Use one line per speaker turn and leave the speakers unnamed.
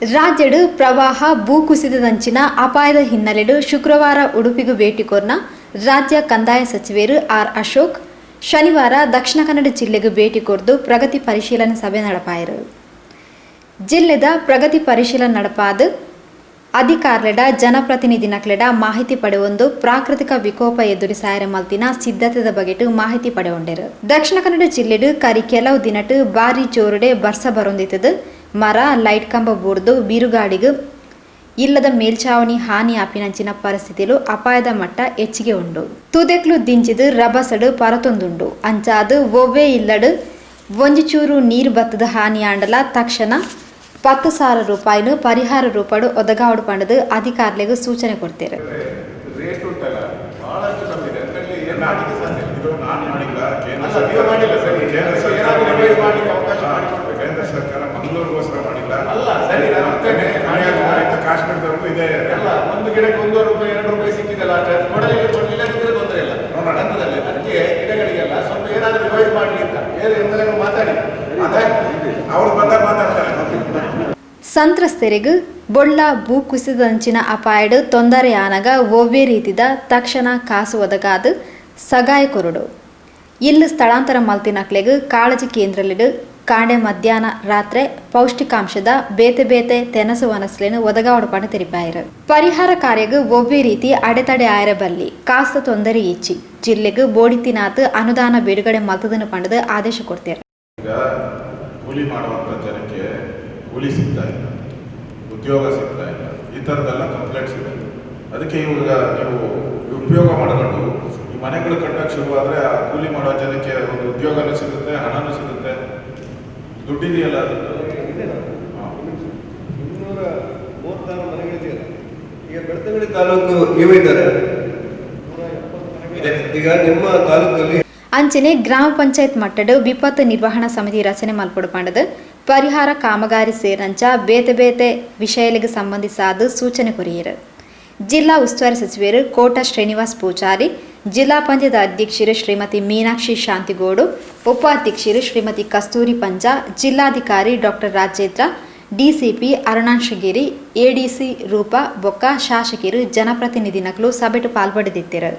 ರಾಜ್ಯಡ್ ಪ್ರವಾಹ, ಭೂಕುಸಿತದಂಚಿನ ಅಪಾಯದ ಹಿನ್ನೆಲೆಡ್ ಶುಕ್ರವಾರ ಉಡುಪಿಗ್ ಭೇಟಿ ಕೊರ್ನ ರಾಜ್ಯ ಕಂದಾಯ ಸಚಿವೆರ್ ಆರ್ ಅಶೋಕ್ ಶನಿವಾರ ದಕ್ಷಿಣ ಕನ್ನಡ ಜಿಲ್ಲೆಗ್ ಭೇಟಿ ಕೊರ್ದು ಪ್ರಗತಿ ಪರಿಶೀಲನೆ ಸಭೆ ನಡಪಾಯೆರ್. ಜಿಲ್ಲೆದ ಪ್ರಗತಿ ಪರಿಶೀಲನೆ ನಡಪಾದ್ ಅಧಿಕಾರಿಲೆಡ, ಜನಪ್ರತಿನಿಧಿನಕ್ಲೆಡ ಮಾಹಿತಿ ಪಡೆವೊಂದು ಪ್ರಾಕೃತಿಕ ವಿಕೋಪ ಎದುರಿಸಾಯರೆ ಮಲ್ತಿನ ಸಿದ್ಧತೆದ ಬಗೆಟ್ ಮಾಹಿತಿ ಪಡೆವೊಂಡೆರ್. ದಕ್ಷಿಣ ಕನ್ನಡ ಜಿಲ್ಲೆಡ್ ಕರಿ ಕೆಲವು ದಿನಟ್ ಬಾರಿ ಜೋರುಡೆ ಬರ್ಸ ಬರೊಂದಿತ್ತುದ್ ಮರ, ಲೈಟ್ ಕಂಬ ಬೂರ್ದು ಬೀರುಗಾಡಿಗ್ ಇಲ್ಲದ ಮೇಲ್ಛಾವಣಿ ಹಾನಿ ಆಪಿನಂಚಿನ ಪರಿಸ್ಥಿತಿಲು ಅಪಾಯದ ಮಟ್ಟ ಎಚ್ಚಿಗೆ ಉಂಡು. ತುದೆಕ್ಲು ದಿಂಜಿದ್ ರಭಸಡ್ ಪರತೊಂದುಂಡು. ಅಂಚಾದ್ ಒವ್ವೇ ಇಲ್ಲಡ್ ಒಂಜಿ ಚೂರು ನೀರ್ ಬತ್ತ್ದ್ ಹಾನಿಯಾಂಡಲ ತಕ್ಷಣ 10,000 ರೂಪಾಯಿನ್ ಪರಿಹಾರ ರೂಪಡ್ ಒದಗಾವೊಡು ಪಂಡುದ್ ಅಧಿಕಾರಿಲೆಗ್ ಸೂಚನೆ ಕೊರ್ತೆರ್.
ರೇಟ್ ಉಂಟಲ್ಲ, ಬಹಳಷ್ಟು ಕಮ್ಮಿ ಇದೆ. ಅದರಲ್ಲಿ ಏನು ಮಾಡಲಿಕ್ಕೆ ಸಾಧ್ಯ ಇಲ್ಲ.
ಇದು ನಾನು ಮಾಡಿಲ್ಲ, ಕೇಂದ್ರ
ಅಲ್ಲ, ನೀವು ಮಾಡಿಲ್ಲ, ಸರಿ.
ಕೇಂದ್ರ
ಅದಕ್ಕೆ
ಸರ್ಕಾರ
ಏನಾದ್ರು
ಮಾಡಿಲ್ಲ.
revise ಮಾಡ್ಲಿಕ್ಕೆ ಅವಕಾಶ ಮಾಡಿಕೊಡ್ಬೇಕು.
ಕೇಂದ್ರ ಸರ್ಕಾರ ಮಂಗಳೂರಿಗೋಸ್ಕರ ಮಾಡಿಲ್ಲ.
ಅಲ್ಲ, ಸರಿ, ನಾನು ಒಪ್ತೇನೆ.
ಕನ್ಯಾಕುಮಾರಿಯಿಂದ ಕಾಶ್ಮೀರದವರೆಗೂ ಇದೆ.
ಅಲ್ಲ, ಒಂದು ಗಿಡಕ್ಕೆ 1.5 ರೂಪಾಯಿ, 2 ರೂಪಾಯಿ ಸಿಕ್ಕಿದಲ್ಲ, ಅಷ್ಟೇ. ಅದು ಕೊಡಲಿಲ್ಲ, ಕೊಡಲಿಲ್ಲ ಅಂದ್ರೆ ತೊಂದರೆ ಇಲ್ಲ.
ನೋಡೋಣ.
ಹಂತದಲ್ಲಿ ಅದಕ್ಕೆ ಗಿಡಗಳಿಗೆಲ್ಲ ಸ್ವಲ್ಪ ಏನಾದ್ರು ರಿವೈಸ್ ಮಾಡಲಿ ಅಂತ ಬೇರೆ ಎಮ್ ಮಾತಾಡಿ.
ಅದೇ, ಅವ್ರು ಬಂದಾಗ ಮಾತಾಡ್ತಾರೆ.
ಸಂತ್ರಸ್ತೆರೆಗ್ ಬೊಳ್ಳ ಭೂಕುಸಿತದಂಚಿನ ಅಪಾಯಡ್ ತೊಂದರೆ ಆನಗ ಒವ್ವೇ ರೀತಿದ ತಕ್ಷಣ ಕಾಸು ಒದಗಾದ್ ಸಗಾಯ ಕೊರೊಡು. ಇಲ್ಲ್ ಸ್ಥಳಾಂತರ ಮಲ್ತಿನಕ್ಲೆಗ್ ಕಾಳಜಿ ಕೇಂದ್ರಲೆಡ್ ಕಾಂಡೆ, ಮಧ್ಯಾಹ್ನ, ರಾತ್ರೆ ಪೌಷ್ಟಿಕಾಂಶದ ಬೇತೆ ಬೇತೆ ತೆನಸು ವನಸ್ಲೆನ್ ಒದಗಾವೊಡು ಪಂದ್ ತೆರಿಪಾಯೆರ್. ಪರಿಹಾರ ಕಾರ್ಯಗ್ ಒವ್ವೇ ರೀತಿ ಅಡೆತಡೆ ಆಯೆರೆ ಬಲ್ಲಿ, ಕಾಸ್ದ ತೊಂದರೆ ಇಜ್ಜಿ, ಜಿಲ್ಲೆಗ್ ಬೋಡಿತ್ತಿನಾತ್ ಅನುದಾನ ಬಿಡುಗಡೆ ಮಲ್ತ್ದ್ಂಡ್ ಪಂಡುದ್ ಆದೇಶ ಕೊರ್ತೆರ್.
ಈಗ ಕೂಲಿ ಮಾಡುವಂಥ ಜನಕ್ಕೆ ಕೂಲಿ ಸಿಗ್ತಾ ಇಲ್ಲ, ಉದ್ಯೋಗ ಸಿಗ್ತಾ ಇಲ್ಲ, ಈ ಥರದ್ದೆಲ್ಲ ಕಂಪ್ಲೇಂಟ್ಸ್ ಇದೆ. ಅದಕ್ಕೆ ಇವಾಗ ನೀವು ಉಪಯೋಗ ಮಾಡಿಕೊಂಡು ಈ ಮನೆಗಳು ಕಟ್ಟಕ್ಕೆ ಶುರುವಾದರೆ ಆ ಕೂಲಿ ಮಾಡೋ ಜನಕ್ಕೆ ಒಂದು ಉದ್ಯೋಗನೂ ಸಿಗುತ್ತೆ, ಹಣನೂ ಸಿಗುತ್ತೆ. ದುಡ್ಡಿದೆಯಲ್ಲ ಅದದ್ದು?
236 ಮನೆಗಳಿದೆಯಲ್ಲ, ಈಗ ಬೆಳ್ತಂಗಡಿ ತಾಲೂಕು ಇವ ಇದ್ದಾರೆ ಈಗ ನಿಮ್ಮ ತಾಲೂಕಲ್ಲಿ.
ಅಂಚನೆ ಗ್ರಾಮ ಪಂಚಾಯತ್ ಮಟ್ಟಡ್ ವಿಪತ್ತು ನಿರ್ವಹಣಾ ಸಮಿತಿ ರಚನೆ ಮಲ್ಪೊಡು ಪಂಡುದ್ ಪರಿಹಾರ ಕಾಮಗಾರಿ ಸೇರಿನಂಚ ಬೇತೆ ಬೇತೆ ವಿಷಯಲೆಗ್ ಸಂಬಂಧಿಸಾದ್ ಸೂಚನೆ ಕೊರಿಯೆರ್. ಜಿಲ್ಲಾ ಉಸ್ತುವಾರಿ ಸಚಿವರು ಕೋಟ ಶ್ರೀನಿವಾಸ್ ಪೂಜಾರಿ, ಜಿಲ್ಲಾ ಪಂಚಾಯತ್ ಅಧ್ಯಕ್ಷರು ಶ್ರೀಮತಿ ಮೀನಾಕ್ಷಿ ಶಾಂತಿಗೋಡು, ಉಪಾಧ್ಯಕ್ಷರು ಶ್ರೀಮತಿ ಕಸ್ತೂರಿ ಪಂಜ, ಜಿಲ್ಲಾಧಿಕಾರಿ ಡಾಕ್ಟರ್ ರಾಜೇಂದ್ರ, ಡಿಸಿಪಿ ಅರುಣಾಂಶಗಿರಿ, ಎಡಿಸಿ ರೂಪಾ ಬೊಕ್ಕ ಶಾಸಕರು, ಜನಪ್ರತಿನಿಧಿನಕುಲು ಸಭೆಟ್ ಪಾಲ್ಪಡೆದಿತ್ತೆರ್.